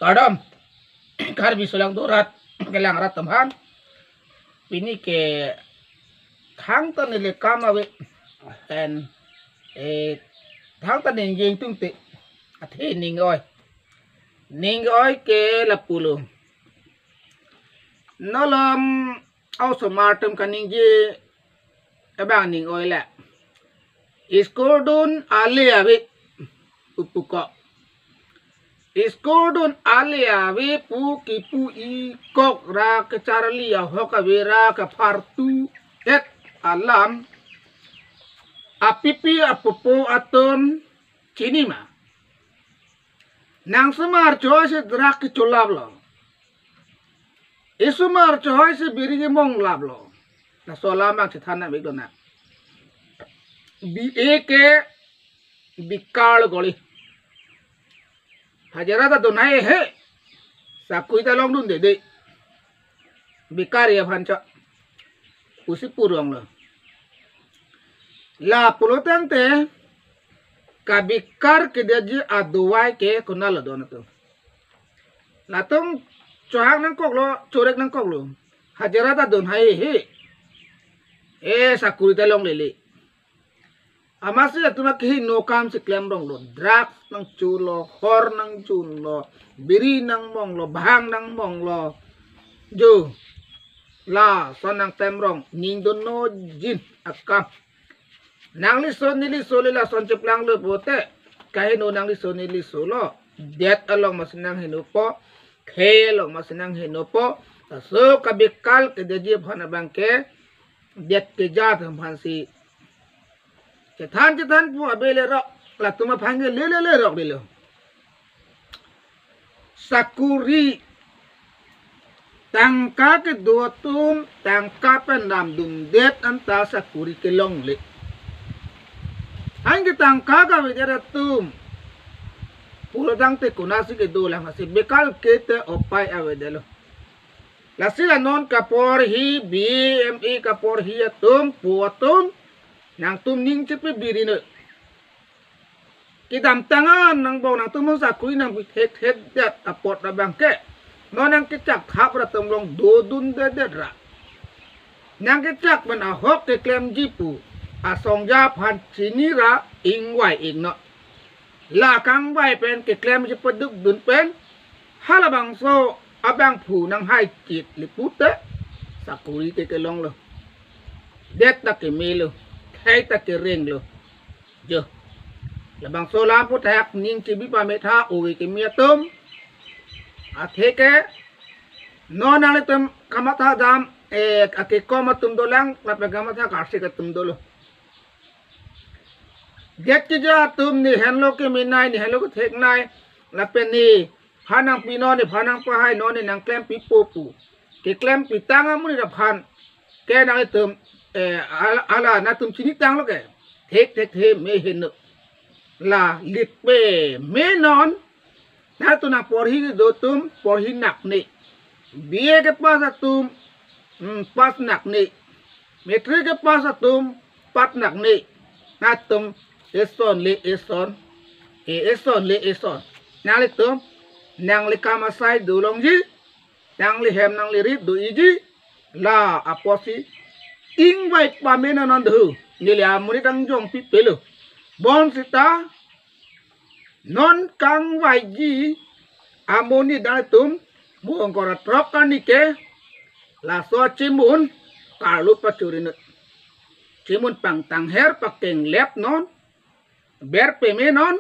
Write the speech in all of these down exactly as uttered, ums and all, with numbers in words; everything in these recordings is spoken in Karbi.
Kardom, Karbi Solang Dorat kelang rat atum aphan. Pini ke thangta neli kam ave, and, eh, thangta neli jeng tung te, athe ning oi. Ning oi ke lapulo. Nolom osomar atum kaningje abang ning oi le. School dun ale ave pu puko. School dun ale ave pu kipu ikok ra kecharli ahok ave ra kephartu et alam apipi apopo atum chini ma. Nang sumar choi si drug kecholap lo. Isumar choi si biri kemong lap lo. Laso alam abang chethan nang bik lo na. B A ke bekar lo goli. Hajira ta dun haihe. Sakuri ta longdunde de. Bekar ya aphan chok. Pusi purong lo. Lapulo tangte kabekar kedetji adawai ke konat lo don atum. Latum chohang nangkok lo, chorek nangkok lo. Hajira ta dun haihe. Eh, sakuri ta longlele. Amatsi latum akehingno akam si klem rong lo. Drugs nangcho lo, hor nangchun lo, biri nangmong lo, bhang nangmong lo. Jo, lason nangtem rong, ning dunno jin akam. Nangli so neli so le lason cheplang lo pote, kahingno nangli so neli so lo. Det along masi nanghingno po, khei along masi nanghingno po. Laso kabekar kedetji aphan abang ke, det keja atum aphan si chethan chethan pu ave le rok, latum aphan ke le le le rok dilo. Sakuri, tangka kedo atum tangka pen namdundet anta sakuri kelongle. Anke tangka kavedet atum pulo tangte konatsi kedo lang, lasi bekar ke te upai avedetlo. Lasi la non kaporhi B A M A kaporhi atum pu atum, nangtum ning chepi biri no. Kedamtang an nangbong nangtum sakuri nangpi thekthedet apot abang ke, non nangkechak khap ra atum long dodundedet ra. Nangkechak pen ahok keklemji pu asongja aphan chini ra ingvai ingno. La kangvai pen keklemji paduk dun pen halabangso abangphu nanghai chit le pute sakuri ke kelong lo. Det ta keme lo, khei ta kereng lo. Jo. Labangso alam pu thak ning chebi pametha ove keme atum. Athe ke non nanglitum kamatha dam, eh, akekom atum dolang, lapen kamatha karsik atum dolo. Det keja atum ne henlo kemenei, ne henlo ketheknei, lapen ne phan nangpi non, ne phan nangpahai non, ne nangklempipo pu. Keklempitang amonit aphan ke nanglitum, eh, ala, ala nangtum chinitanglo ke. Thekthekthe me heno. La lit pame non. Nangtum nangporhi kedo atum porhi nakne. B A kepass atum, hmm, pass nakne. Matric kepass atum pass nakne. Nangtum eson le eson, eh, eson le eson. Nanglitum nangli kam asai dolongji, nangli hem nangli rit do-iji, la apotsi ingvai pame non do. Neli amonit angjong pipelo. Bonsita non kangvaiji amonit nangtum bongkor atrok arni ke laso chimun karlu pachuri non. Chimun pangtangher pakenglep non, ber pame non,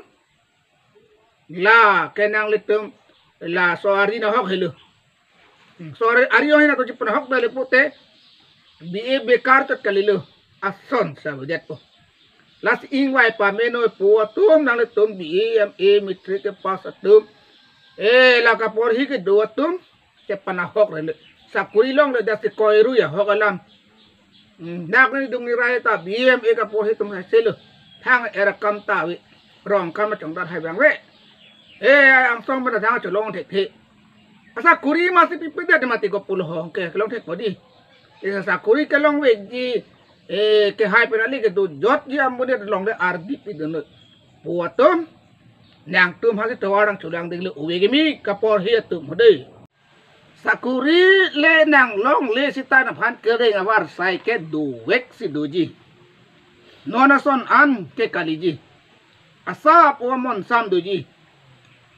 la ke nanglitum laso ari nahok helo. Hmm, so ari, ari ohin ato chipanahok dale pute B A bekar chot kalilo. Ason sabudet po. Lasi ingvai pame noi pu atum nanglitum B A, M A, matric kepass atum. Eh, la kaporhi kedo atum chepanahok rele. Sakuri longledet si koiru ahok alam. Hmm, dak ni dung ni rai ta B A, M A kaporhi atum hai selo. Thang era kam ta ave. Rong kam chongdat hai abang ave. Eh, angsong pen thang cholong thekthe. Asakuri masi pipedet mati ko pulo ho ke kelong thek bodi. Eh, sakuri kelong veji. Eh, kehai pen kali kedojotji amonit longle ardi pidun pu atum. Nangtum hasi tovar nangcholangdinglo, ove kimi kaporhi atum ho dei. Sakuri le nanglongle sita aphan kereng avarsai ke dovek si doji. Non ason an ke kaliji. Asap o amonsam doji.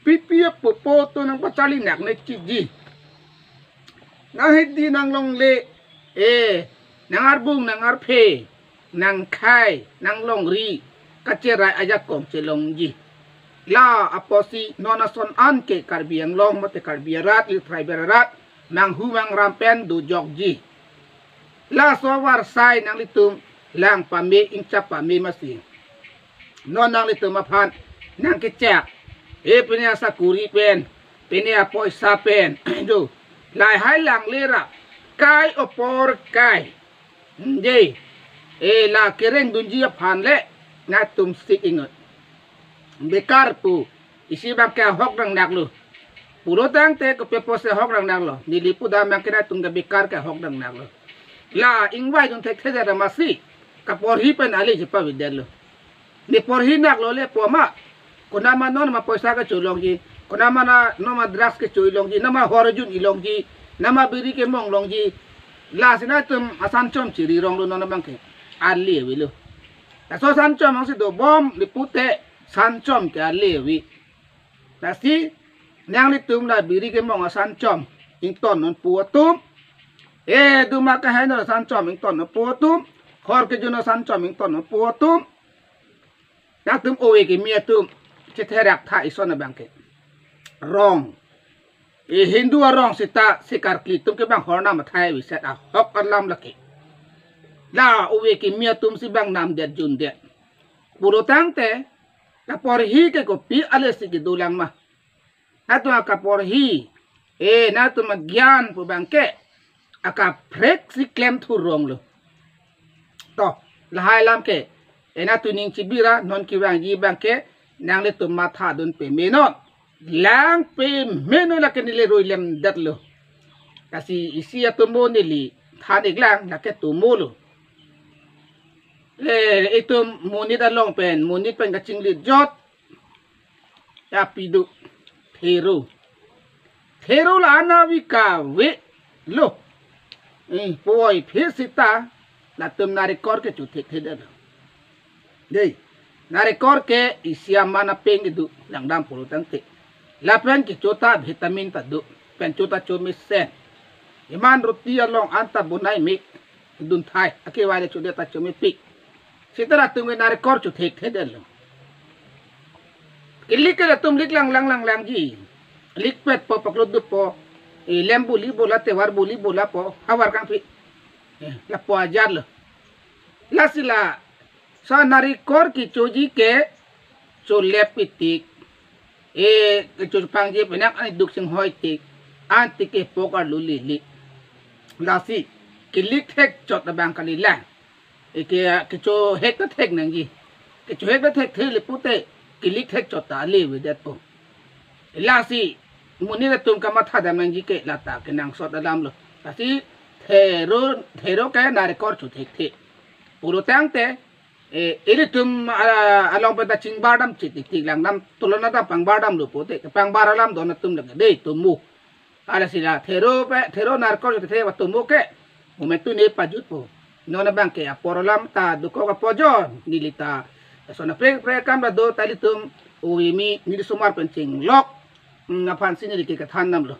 Pipi apopo atum nangpacharli nakne chikji. Nanghidi nanglongle, eh, nang arbung, nang arphe, nangkhai, nanglongri, kacherai ajakong chelongji. La apotsi non ason an ke Karbi Anglong mate Karbi arat, ili tribal arat, manghu mangram pen dojokji. Laso avarsai nanglitum lang pame, ingchap pame masi. Non nanglitum aphan nangkechak. Eh, pine asakuri pen, pine apoisa pen. Jo, lahai langle ra, kai apor kai. Hmm, dei. Eh, la kereng dunji aphan le, nangtum sik ingot. Bekar pu, isi abang ke ahok nangnaklo. Pulo tangte kopi apotsi ahok nangnaklo. Neli pudam abang ke nangtum ke bekar ke ahok nangnaklo. La ingvai dun thekthedet masi, kaporhi pen ale chepavedetlo. Ne porhi naklo le pu ma. Konat ma non ma poisa kecho longji. Konat ma na non ma drugs kecho longji. Nat ma hor jun longji. Nat ma biri kemong longji. Lasi nangtum asanchom chiri ronglo non abang ke. Ale avelo. Laso asanchom abangsi dobom le pute sanchom ke ale ave. Lasi nanglitum la biri kemong asanchom ington non pu atum. Eh, duma kaheno asanchom ington non pu atum. Hor kejun asanchom ington non pu atum. Nangtum ove kimi atum chetherak tha ison abang ke. Rong. Eh, Hindu arong sita si karkli atum ke bang hor nam athai viset ahok alam lake. La ove kimi atum si bang namdet jundet. Pulo tangte, kaporhi ke kopi ale si kedolang ma. Nangtum akaporhi, eh, nangtum agyan pu abang ke, akaprek si klem thuronglo. To, lahai alam ke, eh, nangtum ning chibira, non kevangji abang ke, nanglitum matha dun pame non. Lang pame non lake neli rui lemdetlo. Lasi isi atomo neli than-ik lang, lake atomolo. Le, itum monit along pen, monit pen kachinglit jot. Ya pidu. Thero. Thero la anavika avelo. Eh, puvoiphit sita, latum narekor kecho thekthedetlo. Dei, narekor ke isi aman apeng kedo, langdam pulo tangte. Lapen kecho ta vitamin ta do, pen cho ta chomesen. Iman roti along anta bonai me, dun thai, akevai le chodet ta chomepik. Sita latum ke narekor cho thekthedetlo. Kelik ke latum lik lang lang lang langji. Likpet po, paklut dup po, eh, lem buli bola, tevar buli bola po, havar kangpi. Eh, lapu ajarlo. Lasi la, sa narekor kechoji ke, cholep itik. Eh, kecho pangji penak ani duk sing hoi tik. Antik ke pok arlo lili. Lasi, kelik thek chot abang kalilang. Ike kecho hek ta thek nangji. Kecho hek ta thekthe le pute kelik thek chot ta ale avedetpo. Lasi monit atum kamatha dam nangji ke lata kenangsot alamlo. Lasi thero, thero ke narekor cho thekthe. Pulo tangte, eh, ilitum, ah, along pen ta chingbar dam chit tik tik langdam, tulona ta pangbar damlo pute, pangbar alam don atum lake dei tomo. Lasi la thero pe, thero narekor cho thekthe atomo ke. Momentu ne pajutpo. Non abang ke apor alam ta dokok apojon. Neli ta sona prek prek kam la do ta ilitum. Ove kimi neli somar pen chinglok. Hmm, aphansi neli ke kethan damlo.